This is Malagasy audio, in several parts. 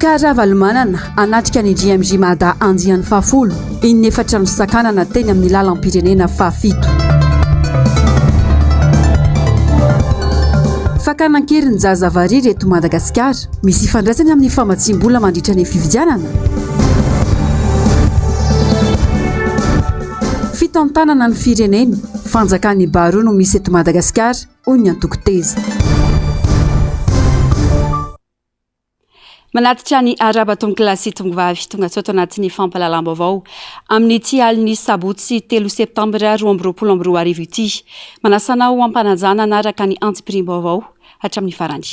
Marc Ravalomanana hanatrika ny JMJ Mada andiany fahafolo, in'efatra nosakanana teny amin'ny lalam-pirenena fahafito. Fakana an-keriny zaza varira eto Madagasikara, misy ifandraisany amin'ny famatsiam-bola mandritra ny fifidianana? Fitantanana ny firenena, fanjakan'ny baroa no misy eto Madagasikara, hoy ny antoko Teza. Manatitra ny arahaba tompokolahy sy tompokovavy tonga soa ato anatin'ny fampahalalam-baovao amin'ity alin'ny sabotsy telo septambra 2022 ity. Manasa anao hampanajana hanaraka ny antsipiriam-baovao hatramin'ny farany.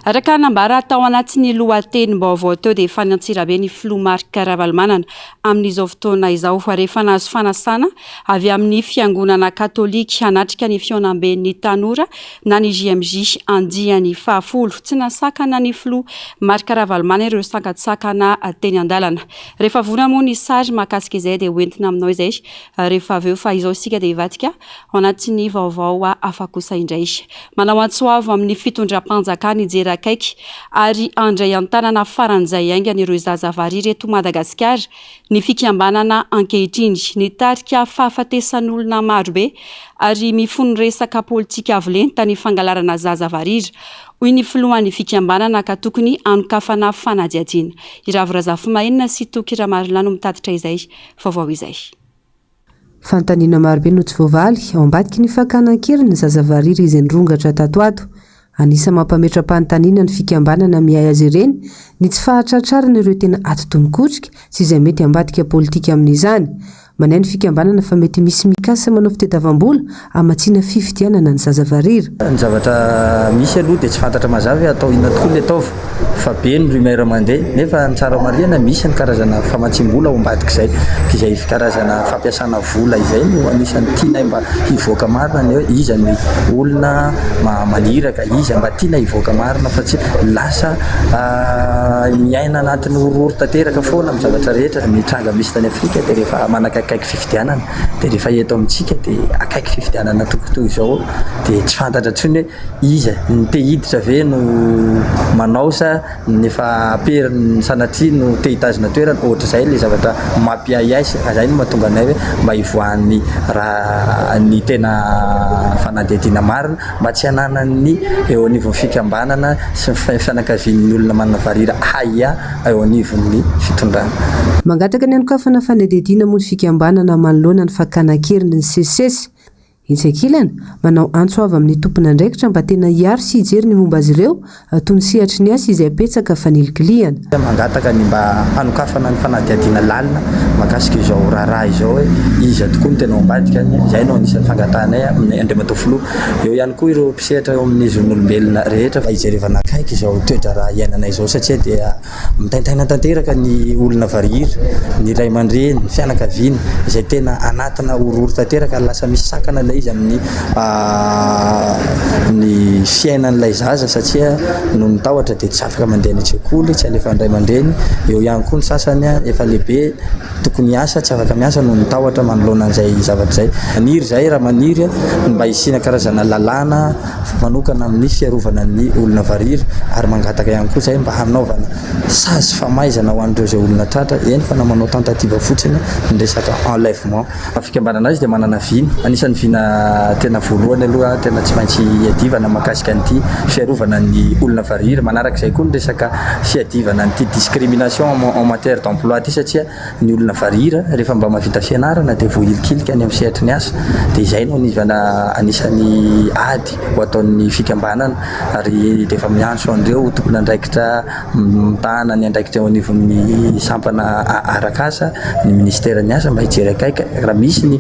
Araka ny nambara tao anatin'ny lohatenim-baovao teo dia efa any Antsirabe ny filoha Marc Ravalomanana amin'izao fotoana izao rehefa nahazo fanasana avy amin'ny fiangonana katolika hanatrika ny fihaonamben'ny tanora na ny JMJ andiany fahafolo. Tsy nasakana ny filoha Marc Ravalomanana ireo sakantsakana teny an-dalana. Rehefa vonona moa ny sary mahakasika izay dia hoentina aminao izay rehefa avy eo fa izao isika dia hivadika ao anatin'ny vaovao hafa kosa indray. Manao antso avo amin'ny fitondram-panjakana hijery akaiky ary handray an-tanana faran'izay haingana ireo zaza varira eto Madagasikara ny fikambanana ankehitriny. Nitarika fahafatesan'olona marobe ary mifono resaka politika avo lenta ny fangalarana zaza varira, hoy ny filohan'ny fikambanana ka tokony hanokafana fanadihadiana. I Ravo Razafimahenina sy Toky Ramarolahy no mitatitra izay vaovao izay. Fanontaniana marobe no tsy voavaly ao ambadiky ny fakana an-keriny ny zaza varira izay nirongatra tato ato. Anisan'ny mampametra-panontaniana ny fikambanana miahy azy ireny ny tsy fahatratrarana ireo tena atidoha mikotrika sy izay mety ambadika politika amin'izany. Manahy ny fikambanana fa mety misy mikasa manao fitediavam-bola hamatsiana fifidianana ny zaza varira. Ny zavatra misy aloha dia tsy fantatra mazava hoe atao inona tokoa ilay taova fa be ny rumeur mandeha nefa ny tsara marihana misy ny karazana famatsiam-bola ao ambadik'izay ka izay karazana fampiasana vola izay no anisan'ny tianay mba hivoaka marina ny hoe iza ny olona maniraka iza mba tiana hivoaka marina fa tsy lasa miaina anatin'ny horohoro tanteraka foana amin'ny zavatra rehetra. Ny tranga misy tany Afrika dia rehefa manakaikaiky fifidianana dia rehefa eto amintsika dia akaiky fifidianana tokony toy izao dia tsy fantatra intsony hoe iza ny te hiditra ve no manao sa ny efa aperiny sanatria no te hitazona toerana, ohatr'izay ilay zavatra mampiahiahy sy izay no mahatonga anay hoe mba hivoahan'ny raha ny tena fanadihadiana marina mba tsy hananan'ny eo anivon'ny fikambanana sy ny fianakavian'ny olona manana varira ahiahy eo anivon'ny fitondrana. Mangataka ny hanokafana fanadihadiana moa ny fikambanana manoloana ny fakana an-keriny nisesisesy. Etsy ankilany, manao antso avo amin'ny tompon'andraikitra mba tena hiaro sy hijery ny momba azy ireo, toy ny sehatry ny asa izay betsaka fanilikilihana. Mangataka ny mba hanokafana ny fanadihadiana lalina mahakasika izao raharaha izao hoe iza tokoa no tena ao ambadikany, izay no anisan'ny fangatahanay amin'ny Andriamatoa Filoha. Eo ihany koa ireo mpisehatra eo amin'ny zon'olombelona rehetra mba hijerevana akaiky izao toe-draharaha iainanay izao satria dia Mitaintaina tanteraka ny olona varira, ny ray aman-dreny, ny fianakaviana izay tena anatina horohoro tanteraka ary lasa misy sakana ilay izy amin'ny ny fiainan'ilay zaza satria noho ny tahotra dia tsy afaka mandeha any an-tsekoly, tsy alefan'ny ray aman-dreny. Eo ihany koa ny sasany efa lehibe tokony hiasa, tsy afaka miasa noho ny tahotra manoloana an'izay zavatra izay. Maniry izahay raha maniry ny mba hisiana karazana lalàna manokana amin'ny fiarovana ny olona varira ary mangataka ihany koa izahay mba hanaovana sazy famaizana ho an'ireo izay olona tratra, eny fa na manao tentative fotsiny ny resaka enlèvement. Ny fikambanana azy dia manana vina, anisan'ny vina tena voalohany aloha tena tsy maintsy iadivana mahakasika an'ity fiarovana ny olona varira, manaraka izay koa ny resaka fiadivana an'ity discrimination en matière d'emploi ity satria Ny olona varira rehefa mba mahavita fianarana dia voahilikilika any amin'ny sehatry ny asa dia izay no anivana anisan'ny ady ho ataon'ny fikambanana ary dia efa miantso an'ireo ho tompon'andraikitra mitahana ny andraikitra eo anivon'ny sampana arak'asa ny minisiteran'ny asa mba hijery akaiky raha misy ny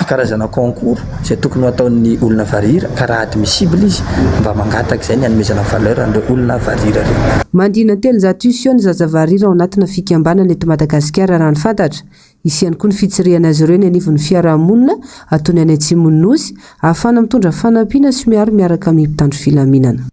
karazana concours izay tokony ho ataon'ny olona varira ka raha admissible izy mba mangataka izay ny hanomezana valeur an'ireo olona varira ireo. Mandina 300 isa eo ny zaza varira ao anatina fikambanana eto Madagasikara raha ny fantatra. Hisy ihany koa ny fitsirihana azy ireo eny anivon'ny fiarahamonina toy ny any atsimon'ny Nosy, ahafahana mitondra fanampiana sy miaro miaraka amin'ny mpitandro filaminana.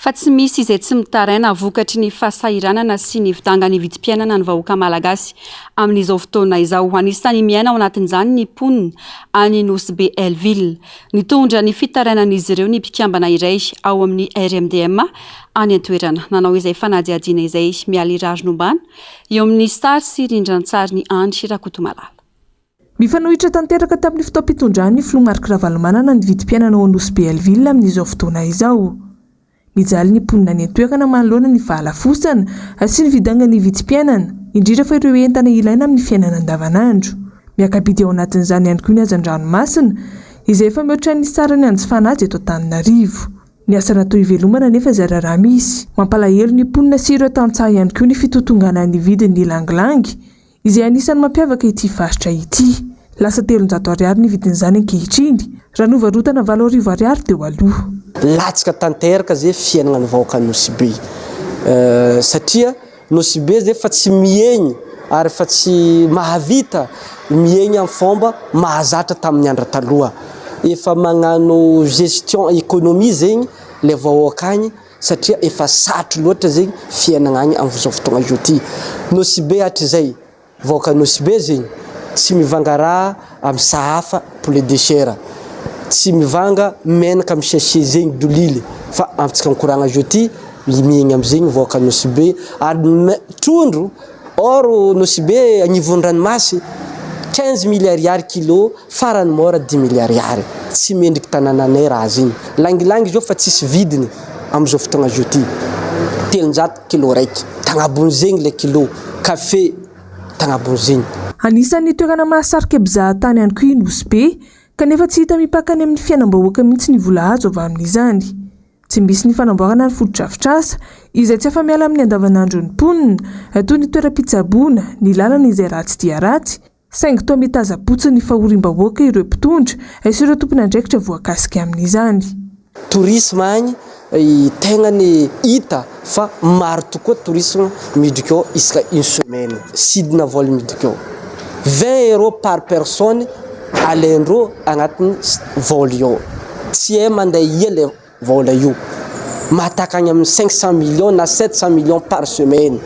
Fa tsy misy izay tsy mitaraina vokatry ny fahasahiranana sy ny fidangan'ny vidim-piainana ny vahoaka malagasy amin'izao fotoana izao. Anisan'ny miaina ao anatin'izany ny mponina any Nosy Be Hell-Ville. Nitondra ny fitarainan'izy ireo ny mpikambana iray ao amin'ny RMDM any an-toerana. Nanao izay fanadihadiana izay Mialy Rarinombana eo amin'ny sary sy rindran-tsarin'i Andry Rakotomalala. Mifanohitra tanteraka tamin'ny fotoam-pitondran'ny filoha Marc Ravalomanana ny vidim-piainana ao Nosy Be Hell-Ville amin'izao fotoana izao. Mijaly ny mponina any an-toerana manoloana ny fahalafosana sy ny fidangan'ny vidim-piainana, indrindra fa ireo entana ilaina amin'ny fiainana andavanandro. Miaka-bidy ao anatin'izany ihany koa ny hazan-dranomasina, izay efa mihoatra ny sarany hanjifana azy eto Antananarivo. Ny asa natao hivelomana anefa izay raharaha misy. Mampalahelo ny mponina sy ireo tantsaha ihany koa ny fitotonganan'ny vidin'ny langilangy, izay anisan'ny mampiavaka ity faritra ity. Lasa 300 ariary ny vidin'izany ankehitriny, raha novarotana 8000 ariary teo aloha. Latsaka tanteraka ze fiainagna ny vahoaka Nosy Be satria Nosy Be ze fa tsy miegny ary fa tsy mahavita miegny amin'ny fomba mahazatra tamin'ny andro taloha. Efa magnano gestion économie zegny le vahoaka agny satria efa sarotro loatra zegny fiainagna agny amzao fotoagna zao ty. Nosy Be hatrizay, vahoaka Nosy Be zegny tsy mivanga raha amy sahafa poulet de chair, tsy mivanga menaka amy sachet zegny dolily fa antsika mikoragna zao ty miegny amzegny vahoaka Nosy Be ary trondro or Nosy Be agnivon'ny ranomasy 15 mille ariary kilo Farany mora 5000 ariary. Tsy mendriky tanananay raha zegny. Langilangy zao fa tsisy vidiny amizao fotoagna zao ty. 300 kilo raiky. Tagnabony zegny le kilo. Kafe tagnabony zegny. Anisan'ny toerana mahasarika mpizahatany ihany koa i Nosy Be, kanefa tsy hita mipaka any amin'ny fiainam-bahoaka mihitsy ny vola azo avy amin'izany. Tsy misy ny fanamboarana ny fotodrafitrasa, izay tsy afa-miala amin'ny andavanandron'ny mponina, toy ny toeram-pitsaboana, ny lalana izay ratsy dia ratsy, Saingy toa mitazam-potsiny ny fahoriam-bahoaka ireo mpitondra sy ireo tompon'andraikitra voakasika amin'izany. Tourisme agny tegna ny hita fa maro tokoa tourisme midriky ao isaka une semaine, sidina vol midriky ao, 20 euros par personne alaindreo agnatin'ny vol io, tsy hay mandeha ia le Vola io. Mahataka agny amin'ny 500 millions na 700 millions par semaine.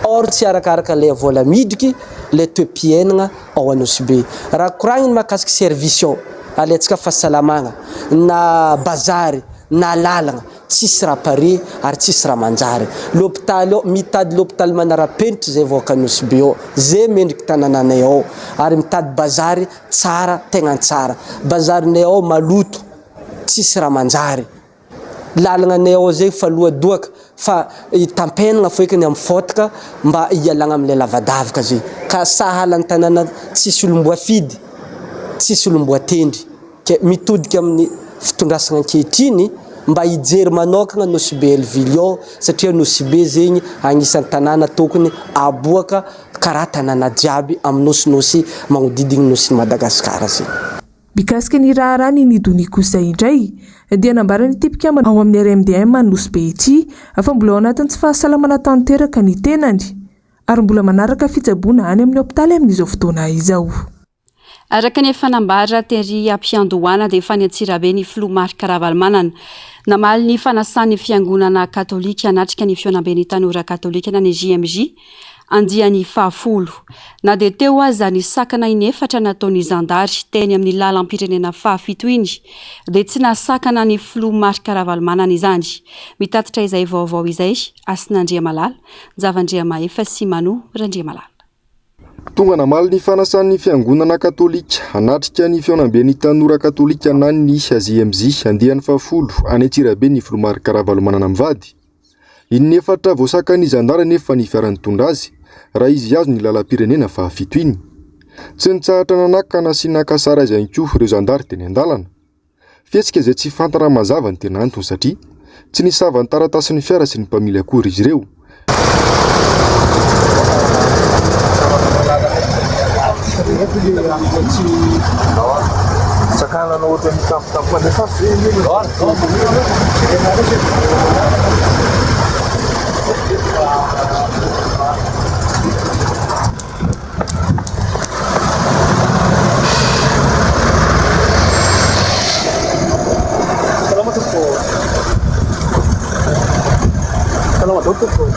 Or tsy arakaraka ilay vola midriky ilay toe-piainagna ao Anosibe. Raha koragniny mahakasiky service ao, alaintsika fahasalamagna, na bazary, na lalagna, tsisy raha pare ary tsisy raha manjary. L'hôpitaly ao, mitady l'hôpitaly manara-penitra zay vahoaka Anosibe ao, zay mendriky tanànanay ao. Ary mitady bazary tsara, tegna tsara. Bazarinay ao maloto. Tsisy raha manjary. Lalagna anay ao zay fa loadoaka fa tampenagna foekiny am fotaka mba hialagna amle lavadavaka zay. Ka sahala ny tanàna tsisy olom-boafidy, tsisy olom-boatendry. Ke mitodika amin'ny fitondrasagna ankehitriny mba hijery manokagna Nosy Be Hellville ao satria Nosy Be zegny agnisan'ny tanàna tokony aboaka karaha tanàna jiaby am nosinosy magnodidigny nosin'i Madagasikara zegny. Mikasika ny raharaha Nini Donia kosa indray dia nambaran'ity mpikambana ao amin'ny RMDM Nosy Be ity fa mbola ao anatin'ny tsy fahasalamana tanteraka ny tenany ary mbola manaraka fitsaboana any amin'ny hopitaly amin'izao fotoana izao. Araka ny efa nambara tery am-piandohana dia efa any Antsirabe ny filoha Marc Ravalomanana. Namaly ny fanasan'ny fiangonana katolika hanatrika ny fihaonamben'ny tanora katolika na ny JMJ Andiany fahafolo. Na dia teo aza ny sakana inefatra nataon'ny zandary teny amin'ny lalam-pirenena fahafito iny dia tsy nahasakana ny filoha Marc Ravalomanana izany. Mitatitra izay vaovao izay Hasina Andriamalala, Njava Andriamahefa sy Mano Randriamalala. Tonga namaly ny fanasan'ny fiangonana katolika hanatrika ny fihaonamben'ny tanora katolika na ny JMJ andiany fahafolo any Antsirabe ny filoha Marc Ravalomanana mivady. Inefatra voasakan'ny zandary anefa ny fiara nitondra azy raha izy hihazo ny lalam-pirenena fahafito iny. Tsy nitsahatra nanakana sy naka sary azy ihany koa ireo zandary teny an-dalana. Fihetsika izay tsy fantatra mazava ny tena antony satria tsy nisava ny taratasin'ny fiara sy ny mpamily akory izy ireo. Salama daholo tompoko.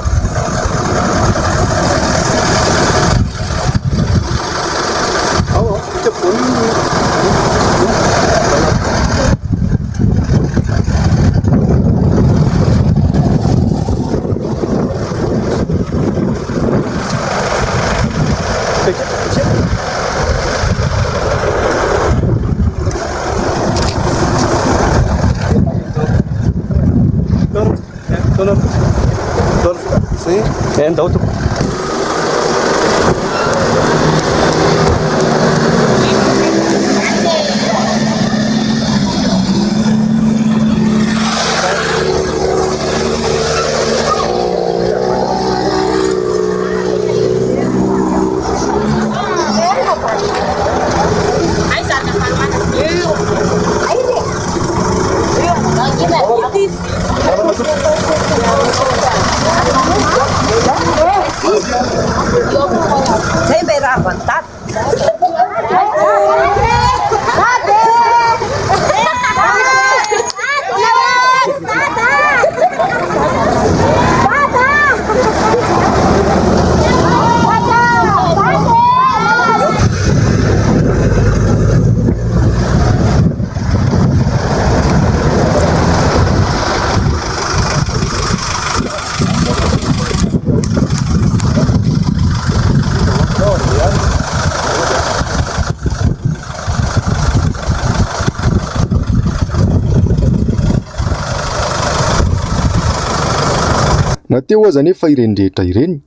Ao ao, ity ampovoany io. Na teo aza anefa ireny rehetra ireny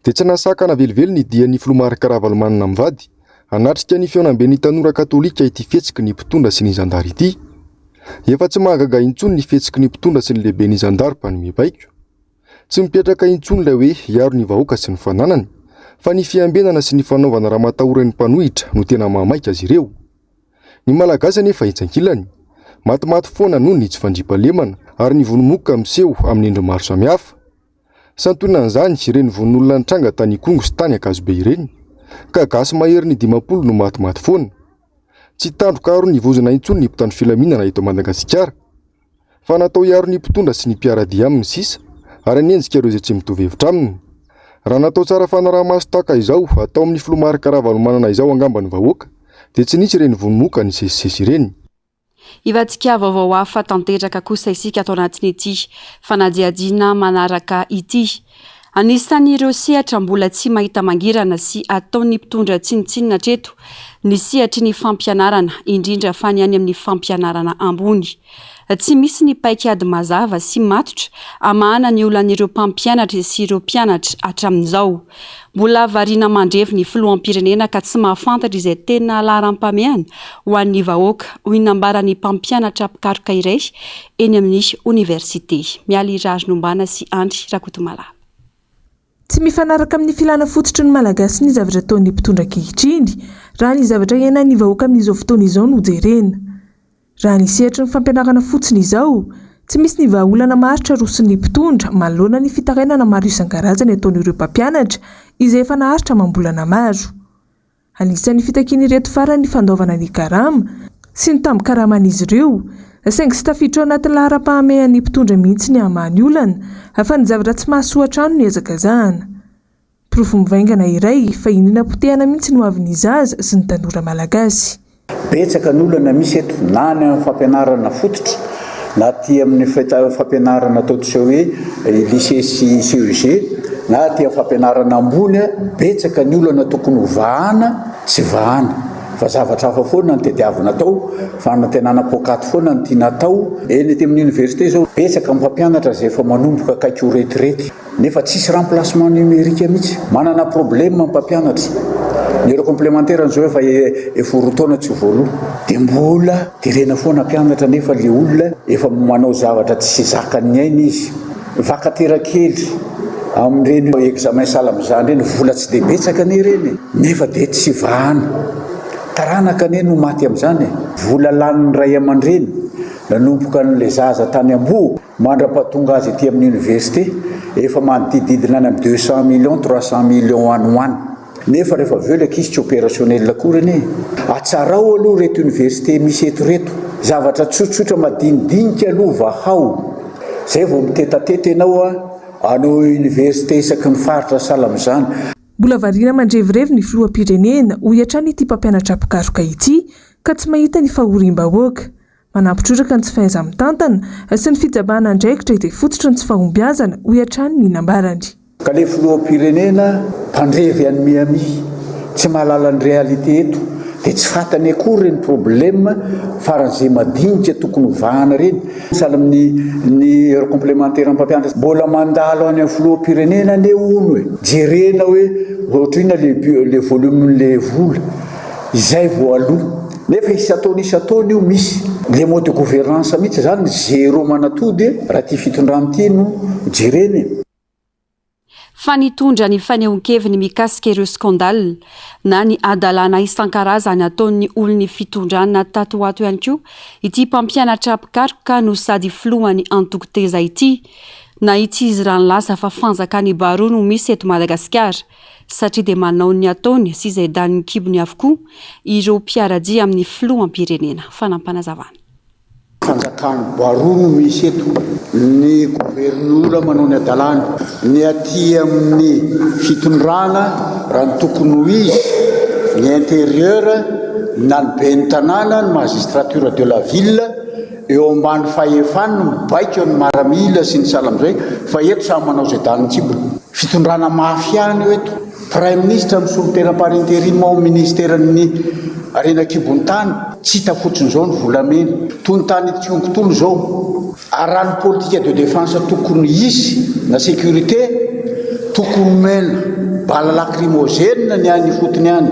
dia tsy nahasakana velively ny dian'ny filoha Marc Ravalomanana mivady hanatrika ny fihaonamben'ny tanora katolika ity fihetsiky ny mpitondra sy ny zandary ity. Efa tsy mahagaga intsony ny fihetsiky ny mpitondra sy ny lehiben'ny zandary mpanome baiko. Tsy mipetraka intsony ilay hoe hiaro ny vahoaka sy ny fananany, fa ny fiambenana sy ny fanaovana ramatahora ny mpanohitra no tena mahamaika azy ireo. Ny Malagasy anefa etsy ankilany, matimaty foana noho ny tsy fandriampahalemana ary ny vono moka miseho amin'ny endriny maro samihafa. Santionan'izany ireny vono olona nitranga tany Ikongo sy tany Ankazobe ireny, ka gasy maherin'ny 50 no matimaty foana. Tsy tandroka aro ny vozona intsony ny mpitandro filaminana eto Madagasikara, fa natao hiaro ny mpitondra sy ny mpiara-dia aminy sisa ary hanenjika ireo izay tsy mitovy hevitra aminy. Raha natao tsara fanaraha-maso tahaka izao atao amin'ny filoha Marc Ravalomanana izao angamba ny vahoaka dia tsy nisy ireny vono moka nisesisesy ireny. Hivadika vaovao hafa tanteraka kosa isika ato anatin'ity fanadihadiana manaraka ity. Anisan'ireo sehatra mbola tsy mahita mangirana sy ataon'ny mpitondra tsinontsinona hatreto ny sehatry ny fampianarana, indrindra fa ny any amin'ny fampianarana ambony. Tsy misy ny paik'ady mazava sy matotra hamahana ny olan'ireo mpampianatra sy ireo mpianatra hatramin'izao. Mbola variana mandrevy ny filoham-pirenena ka tsy mahafantatra izay tena laharam-pahamehana ho an'ny vahoaka, hoy ny nambaran'ny mpampianatra mpikaroka iray eny amin'ny oniversite. Mialy Raharinombana sy Andry Rakotomalala. Tsy mifanaraka amin'ny filàna fototry ny Malagasy ny zavatra ataon'ny mpitondra ankehitriny, raha ny zavatra iainan'ny vahoaka amin'izao fotoana izao no jerena. Raha ny sehatry ny fampianarana fotsiny izao, tsy misy ny vahaolana maharitra aroson'ny mpitondra manoloana ny fitarainana maro isan-karazany ataon'ireo mpampianatra izay efa naharitra amam-bolana maro. Anisan'ny fitakian'ireto farany ny fandoavana ny karama sy ny tambin-karaman'izy ireo, saingy tsy tafiditra ao anatin'ny laharam-pahamehan'ny mpitondra mihitsy ny hamaha ny olana fa ny zavatra tsy mahasoa hatrany no ihazakazahana. Porofo mivaingana iray fa iniana potehana mihitsy ny hoavin'ny zaza sy ny tanora malagasy. Betsaka ny olana misy eto na any amin'ny fampianarana fototra na aty amin'ny fampianarana ataontsika hoe lycée sy CEG na aty amin'ny fampianarana ambony, betsaka ny olana tokony ho vahana tsy vahana fa zavatra hafa foana no tadiavina atao, fanantenana poakaty foana no tiana atao. Eny aty amin'ny université izao betsaka ny mpampianatra izay efa manomboka akaiky ho retraite. Nefa tsisy remplacement numérique mihitsy. Manana problème ny mpampianatra. Ny heure complémentaire zao efa efa roa taona tsy voaloa. Dia mbola terena foana hampianatra nefa le olona efa manao zavatra tsy zakan'ny ainy izy. Vacataire kely amin'ireny examen sahala amin'izany ireny, vola tsy dia betsaka anie ireny e. Nefa dia tsy vahana. Taranaka anie no maty amin'izany e. Vola lanin'ny ray aman-dreny nanomboka an'ilay zaza tany ambohoka. Mandra-pahatonga azy aty amin'ny université, efa manodidididina any amin'ny 200 millions, 300 millions any ho any. Nefa rehefa avy eo ilay ankizy tsy opérationnel akory anie e. Atsarao aloha ireto université misy eto ireto. Zavatra tsotsotra madinidinika aloha vahao. Zay vao mitetateta ianao a. Hanao université isaky ny faritra sahala amin'izany. Mbola variana mandrevirevy ny filoham-pirenena, hoy hatrany ity mpampianatra mpikaroka ity, ka tsy mahita ny fahoriam-bahoaka. Manampy trotraka ny tsy fahaiza-mitantana sy ny fijabahana andraikitra izay fototry ny tsy fahombiazana, hoy hatrany ny nambarany. Ka le filoham-pirenena mpandrevy any Miami tsy mahalala ny réalité eto dia tsy fantany akory ireny problème faran'izay madinika tokony ho vahana ireny. Sahala amin'ny ny heure complémentaire mpampianatra mbola mandalo any amin'ny filoham-pirenena anie hono e! Jerena hoe ohatrinona le le volume-n'le vola. Izay vao aloha. Nefa isan-taona isan-taona io misy. Le mode de gouvernance mihitsy zany zéro manatody raha ity fitondrana ity no jerena e. Fa nitondra ny fanehoan-keviny mikasika ireo scandale na ny hadalana isan-karazany ataon'ny olon'ny fitondrana tato ho ato ihany koa ity mpampianatra mpikaroka no sady filohan'ny antoko Teza ity. Nahitsy izy raha nilaza fa fanjakan'i Baroa no misy eto Madagasikara. satria dia manao ny ataony sy izay danin'ny kibony avokoa ireo mpiara-dia amin'ny filoham-pirenena. Fanampanazavan. Fanjakan'i Baroa no misy eto, ny governora manao ny hadalany, ny aty amin'ny fitondrana raha ny tokony ho izy, ny intérieur na ny ben'ny tanàna, ny magistrature de la ville, eo ambany fahefany no mibaiko ny maramila sy ny sahala amin'izay fa eto samy manao izay danin'ny kibony. Fitondrana mafia ny eo eto. Praiminisitra misolo tena par interim ao amin'ny ministeran'ny harena an-kibon'ny tany, tsy hita fotsiny izao ny volamena. Toy ny tany Tionkontolo izao. Ary raha ny politique de défense tokony hisy na sécurité, tokony omena bala lacrymogène ny any ifotony any.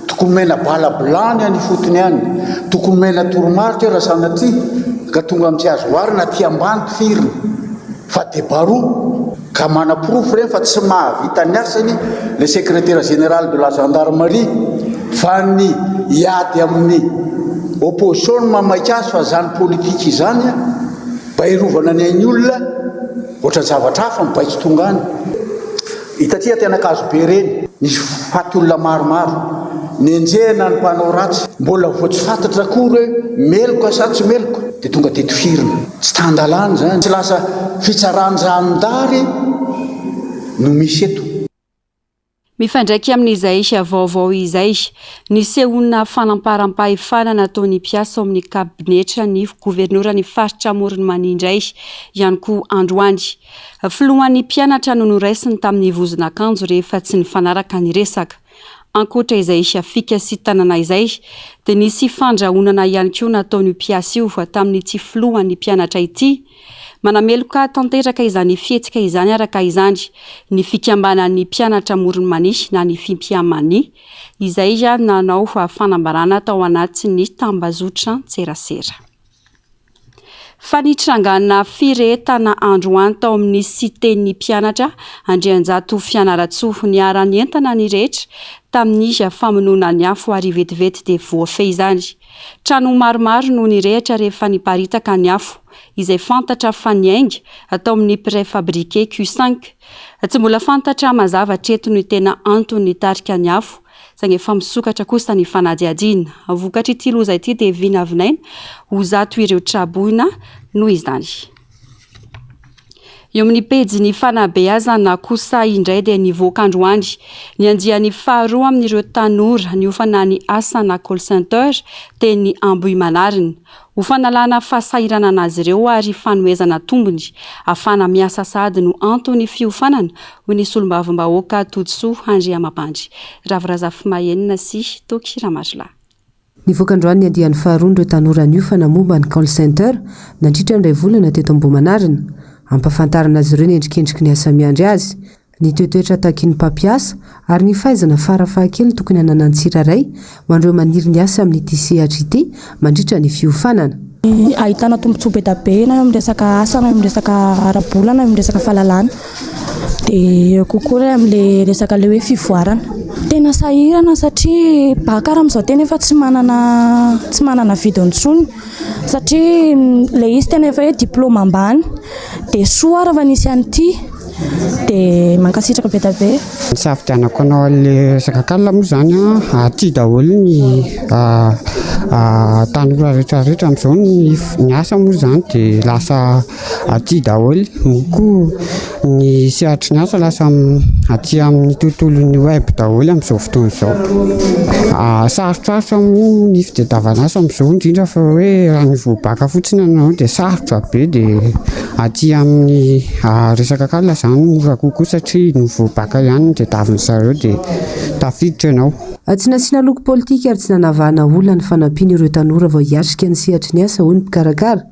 Tokony omena bala blanc ny any ifotony any. Tokony omena toromarika raha sanatria ka tonga amin'ny tsy azo oharina aty ambany tifirina fa dia baroa ka manaporofo ireny fa tsy mahavita ny asany le secrétaire général de la gendarmerie fa ny hiady amin'ny opposition no mamaika azy fa izany politique izany mba hiarovana ny ain'ny olona ohatran'ny zavatra hafa ny baiko tonga any. Hitantsika teny Ankazobe ireny, nisy faty olona maromaro, nenjehina ny mpanao ratsy, mbola vao tsy fantatra akory hoe meloka sa tsy meloka dia tonga dia tifirina. Tsy tan-dalàna izany, tsy lasa fitsaran-jandary no misy eto. Mifandraika amin'izay vaovao izay, nisehoana fanamparam-pahefana nataon'ny mpiasa ao amin'ny kabinetran'ny governoran'ny faritra Amoron'i Mania indray ihany koa androany. Filohan'ny mpianatra no noraisiny tamin'ny vozon'akanjo rehefa tsy nifanaraka ny resaka. Ankoatra izay fika sy tanana izay dia nisy fandrahonana ihany koa nataon'io mpiasa io tamin'ity filohan'ny mpianatra ity. Manameloka tanteraka izany fihetsika izany araka izany ny fikambanan'ny mpianatra Amoron'i Mania na ny Fimpiamania izay nanao fanambarana tao anatin'ny tambazotran-tserasera. Fa nitrangana firehetana androany tao amin'ny Cité-n'ny mpianatra Andrianjato Fianarantsoa. Niara-nientana ny rehetra tamin'ny famonoana ny afo ary vetivety dia voafehy izany. Trano maromaro no nirehitra rehefa niparitaka ny afo, izay fantatra fa niainga tao amin'ny préfabriqué Q-cinq. Tsy mbola fantatra mazava hatreto ny tena antony nitarika ny afo, saingy efa misokatra kosa ny fanadihadiana. Vokatr'ity loza ity dia vinavinaina ho zato ireo tra-boina noho izany. Eo amin'ny pejin'ny fanabeazana kosa indray dia nivoaka androany ny andiany faharoa amin'ireo tanora niofana ny asa na call center teny Ambohimanarina. Ho fanalana fahasahiranana azy ireo ary fanomezana tombony ahafahana miasa sahady no anton'ny fiofanana, hoy ny solombavambahoaka Todisoa Andriamampandry. Ravo Razafimahenina sy Toky Ramarolahy. Nivoaka androany ny andiany faharoan'ireo tanora niofana momba ny call center nandritra ny iray volana teto Ambohimanarina. Ampahafantarina azy ireo ny endrikendriky ny asa miandry azy. Ny toetoetra takin'ny mpampiasa ary ny fahaizana fara fahakeliny tokony hananan'ny tsirairay ho an'ireo maniry ny hiasa amin'ity sehatra ity mandritra ny fiofanana. Ahitana tombontsoa be dia be na eo amin'ny resaka asa na eo amin'ny resaka ara-bola na eo amin'ny resaka fahalalana. Dia eo kokoa ilay amin'ilay resaka ilay hoe fivoarana. Tena sahirana satria bac ary amin'izao tena efa tsy manana tsy manana vidiny intsony satria ilay izy tena efa hoe diplaoma ambany. Dia soa ary fa nisy an'ity. Dia mankasitraka be dia be. Nisafidianako hanao an'ilay resaka cal moa izany an, aty daholo ny tanora rehetra rehetra amin'izao ny ny asa moa izany dia lasa aty daholo, moa koa ny sehatry ny asa lasa aty amin'ny tontolon'ny web daholo amin'izao fotoana izao. Sarotrarotra moa ny fitadiavana asa amin'izao indrindra fa hoe raha ny vao bacc fotsiny ianao dia sarotra be dia aty amin'ny resaka cal izany mora kokoa satria ny vao bacc ihany no tadiavin-dry zareo dia tafiditra ianao. Tsy nasiana loko politika ary tsy nanavahana olona ny fanampiana ireo tanora vao hiatrika ny sehatry ny asa, hoy ny mpikarakara.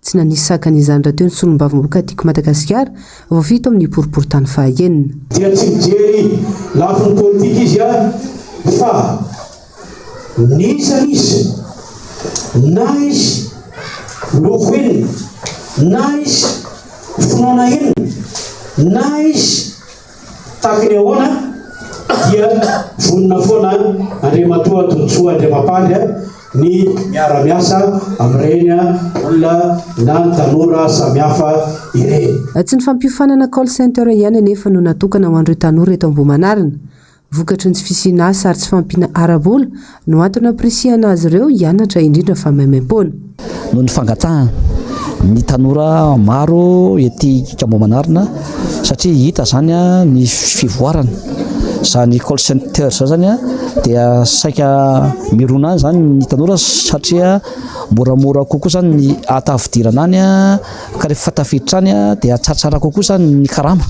Tsy nanisy sakana izany rahateo ny solombavambahoaka Tiako Madagasikara, voafidy tao amin'ny boriborintany fahaenina. Dia tsy mijery lafiny politika izy fa n'iza n'iza na izy loko inona na izy finoana inona na izy Tahaka ny ahoana dia vonona foana Andriamatoa Todisoa Andriamampandry ny miara-miasa amin'ireny olona na ny tanora samihafa ireny. Tsy ny fampiofanana call center ihany anefa no natokana ho an'ireo tanora eto Ambohimanarina. Vokatry ny tsy fisiana asa ary tsy fahampiana ara-bola no antony hampirisihana azy ireo hianatra indrindra fa maimaimpoana. Noho ny fangatahana ny tanora maro ety Ambohimanarina satria hita izany ny fivoarana, izany call center izany zany dia saika mirona any izany ny tanora satria moramora kokoa izany ny ahatafidirana any ka rehefa tafiditra any dia tsaratsara kokoa izany ny karama.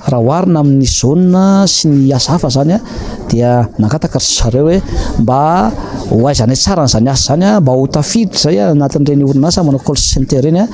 Raha oharina amin'ny zone sy ny asa hafa izany dia nangataka ry zareo hoe mba ho aizanay tsara an'izany asa izany, mba ho tafiditra izay anatin'ireny orinasa manao call center ireny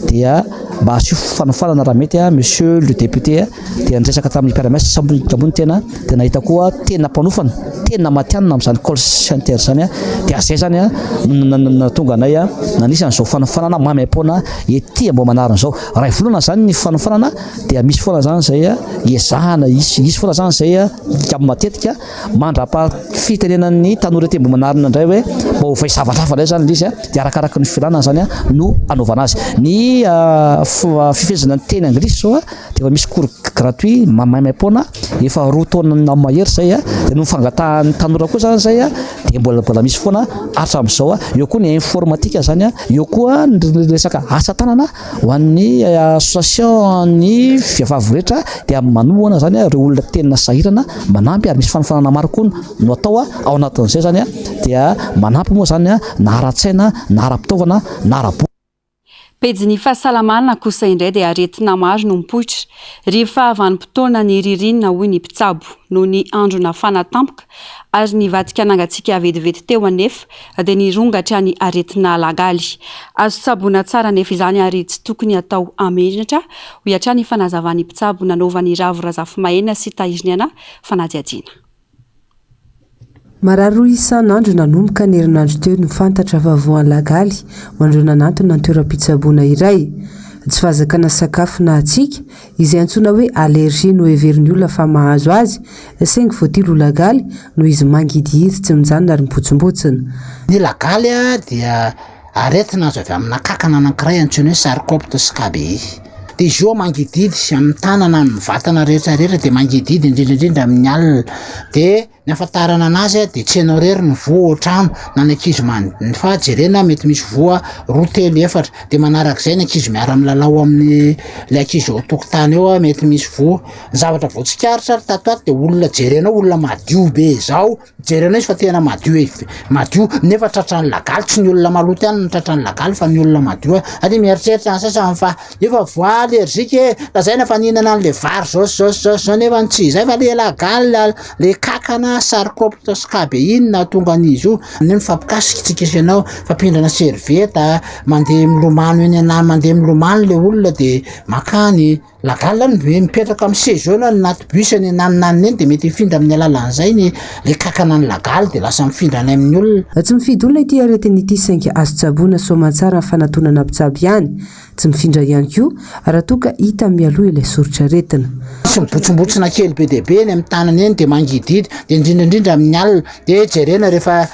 dia mba asio fanofanana raha mety monsieur le député dia niresaka tamin'ny mpiara-miasa moa ny tena dia nahita koa tena mpanofana tena matihanina amin'izany call center izany dia izay izany no nahatonga anay nanisy an'izao fanofanana maimaim-poana ety Ambohimanarina izao. Iray volana izany ny fanofanana dia misy foana zany izay ezahana hisy, hisy foana zany izay hikamo matetika mandrapaha fitenenan'ny tanora ety Ambohimanarina indray hoe mba ovay zavatra hafa indray zany ilay izy dia arakaraky ny filana zany no anaovana azy. Ny fifehezana ny teny anglisy zao dia efa misy cours gratuit maimaimpoana efa roa taona mahery izay dia noho ny fangatahan'ny tanora koa zany izay dia mbola mbola misy foana hatramin'izao. Eo koa ny informatique zany, eo koa ny resaka asa tanana. Ho an'ny association ny vehivavy rehetra dia manohana zany ireo olona tena sahirana, manampy ary misy fanofanana maro koa no atao ao anatin'izay zany dia manampy moa zany na ara-tsaina na ara-pitaovana na ara-bola. Pejin'ny fahasalamana kosa indray dia aretina maro no mipoitra rehefa vanim-potoana ny ririnina hoy ny mpitsabo. Noho ny andro nafana tampoka ary nivadika nangatsiaka vetivety teo anefa dia nirongatra ny aretina lagaly. Azo tsaboina tsara anefa izany ary tsy tokony hatao amenatra, hoy hatrany ny fanazavan'ny mpitsabo nanaovan'i Ravo Razafimaena sy Tahiriniaina fanadihadiana. Marary roa isan'andro nanomboka ny herinandro teo no fantatra fa voan'ny lagaly ho an'ireo nanantona ny toeram-pitsaboana iray. Tsy fahazakana sakafo na hatsiaka, izay antsoina hoe allergie no heverin'ny olona fa mahazo azy, saingy voatily ho lagaly noho izy mangidihidy tsy mijanona ary mibotsimbotsina. Ny lagaly dia aretina azo avy amina kankana anankiray antsoina hoe Sarcoptes scabiei. Dia izy io mangidihidy amin'ny tanana, amin'ny vatana rehetra rehetra dia mangidihidy indrindra indrindra amin'ny alina. Dia ny ahafantarana anazy dia tsy ianao irery no voa ao an-trano na ny ankizy manodidina fa jerena mety misy voa roa telo efatra. Dia manarak'izay ny ankizy miara-milalao amin'ny ilay ankizy eo an-tokotany eo mety misy voa. Ny zavatra vao tsikaritra ary tato ato dia olona jerenao olona madio be izao, jerenao izy fa tena madio e, madio nefa tratran'ny lagaly, tsy ny olona maloto ihany no tratran'ny lagaly fa ny olona madio a, ary mieritreritra ny sasany fa efa voa allergique e, lazaina fa nihinana an'le vary zao sy zao sy zao sy zao nefa tsy izay fa le lagaly le kakana sarcopte scabe iny nahatonga an'izy io, ny mifampikasika tsika sy ianao, mifampindrana serviette, mandeha milomano eny ana mandeha milomano le olona de makany. Lagaly zany ve mipetraka amin'ny seza eo na anaty bus any naninanina eny de mety hifindra amin'ny alalan'izay ny le kankana ny lagaly de lasa mifindra any amin'ny olona. Tsy mifidy olona ity aretina ity saingy azo tsaboina soamantsara ny fanatonana mpitsabo ihany. Tsy mifindra ihany koa raha toa ka hita mialoha ilay soritr'aretina. Misy mibotsimbotsina kely be dia be eny amin'ny tanana eny de mangidihidy de indrindra indrindra amin'ny alina de jerena rehefa.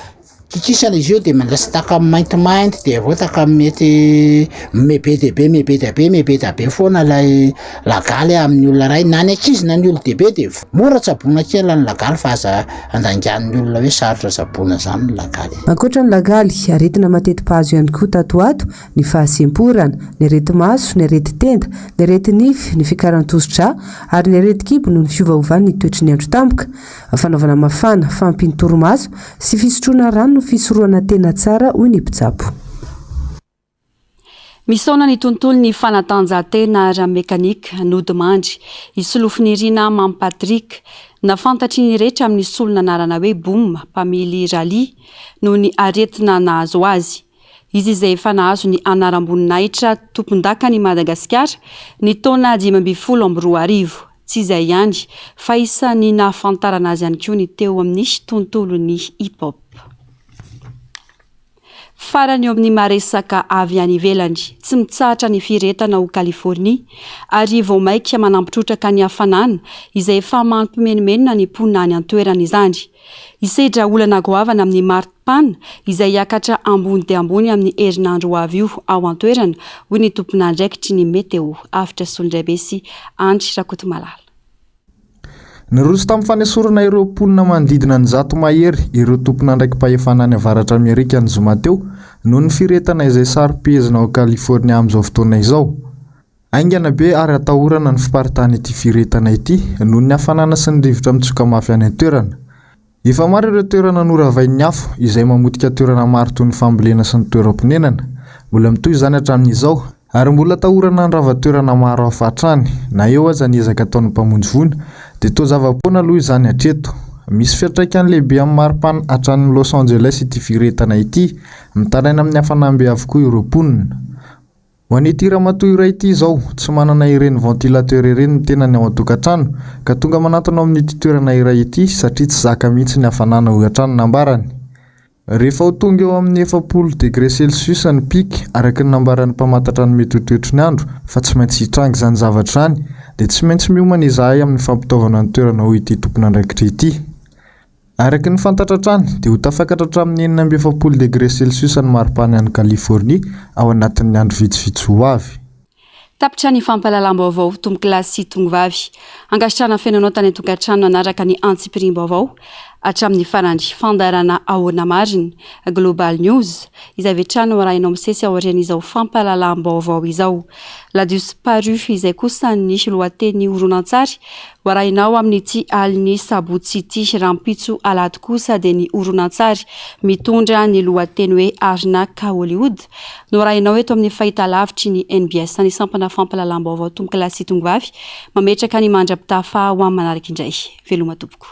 Kikisana izy io de lasa tahaka ny maintimainty de avy eo tahaka ny mety mibe dia be mibe dia be mibe dia be foana ilay lagaly amin'ny olona iray na ny ankizy na ny olon-dehibe de mora tsaboina kely ny lagaly fa aza andaingan'ny olona hoe sarotra tsaboina zany ny lagaly. Ankoatra ny lagaly, aretina mateti-pahazo ihany koa tato ho ato ny fahasemporana, ny areti-maso, ny areti-tenda, ny areti-nify, ny fikaran-tosi-drà ary ny aretin-kibo noho ny fiovaovan'ny toetry ny andro tampoka. Fanaovana mafana, fahampian-torimaso sy fisotroana rano no fisorohana tena tsara hoy ny mpitsabo. Misaona ny tontolon'ny fanatanjahantena ara-mekanika, nodimandry, i Solofonirina Mamy Patrick, na fantatry ny rehetra amin'ny solon'anarana hoe Boom, mpamily rallye, noho ny aretina nahazo azy. Izy izay efa nahazo ny anaram-boninahitra tompondakan'i Madagasikara ny taona 2015. Tsy izay ihany, fa isan'ny nahafantarana azy ihany koa ny teo amin'ny tontolon'ny hip-hop. Farany eo amin'ny maha-resaka avy any ivelany, tsy mitsahatra ny firehetana ao Californie, ary vao mainka manampy trotraka ny hafanana izay efa mampimenomenona ny mponina any an-toerana izany. Hisedra olana goavana amin'ny maripana izay hiakatra ambony dia ambony amin'ny herinandro ho avy io ao an-toerana, hoy ny tompon'andraikitry ny Météo, Avotra Solondraibe sy Andry Rakotomalala. Niroso tamin'ny fanesorana ireo mponina manodidina ny zato mahery ireo tompon'andraiki-pahefana any Avaratra Amerika ny zoma teo noho ny firehetana izay saro-pehezina ao California amin'izao fotoana izao. Haingana be ary atahorana ny fiparitahan'ity firehetana ity noho ny hafanana sy ny rivotra mitsoka mafy any an-toerana. Efa maro ireo toerana noravain'ny afo izay mamotika toerana maro toy ny fambolena sy ny toeram-ponenana. Mbola mitohy izany hatramin'izao ary mbola atahorana handrava toerana maro hafa hatrany. Na eo aza ny ezaka ataon'ny mpamonjy voina dia toa zava-poana aloha izany hatreto. Misy fiantraikany lehibe amin'ny maripana hatrany Los Angeles ity firehetana ity. Mitaraina amin'ny hafanam-be avokoa ireo mponina. Ho an'ity ramatoa iray ity izao, tsy manana ireny ventilateur ireny ny tenany ao an-tokantrano, ka tonga manantona ao amin'ity toerana iray ity satria tsy zaka mihitsy ny hafanana hoy hatrany ny nambarany. Rehefa ho tonga eo amin'ny 40 degré celsius ny pic, araka ny nambaran'ny mpamantatra ny mety ho toetry ny andro, fa tsy maintsy hitranga izany zavatra izany, dia tsy maintsy miomana izahay amin'ny fampitaovana ny toerana hoy ity tompon'andraikitra ity. Araka ny fantatra hatrany dia ho tafakatra hatramin'ny 46 degré celsius ny maripana any Californie ao anatin'ny andro vitsivitsy ho avy. Tapitra ny fampahalalam-baovao tompokolahy sy tongovavy. Ankasitrahana feno anao tany an-tokantrano nanaraka ny antsipiriam-baovao hatramin'ny farany. Fandaharana Ahoana Marina? Global News, izay avy hatrany no arahinao misesy aorian'izao fampahalalam-baovao izao. La Disparu izay kosa ny lohatenin'ny horonantsary Ho arahinao amin'ity alin'ny sabotsy ity rahampitso alahady kosa dia ny horonantsary mitondra ny lohateny hoe Arnaque Hollywood no arahinao eto amin'ny fahitalavitry ny NBS ny sampana fampahalalam-baovao tompokolahy sy tongovavy mametraka ny mandra-pitafa ho amin'ny manaraka indray. Veloma tompoko.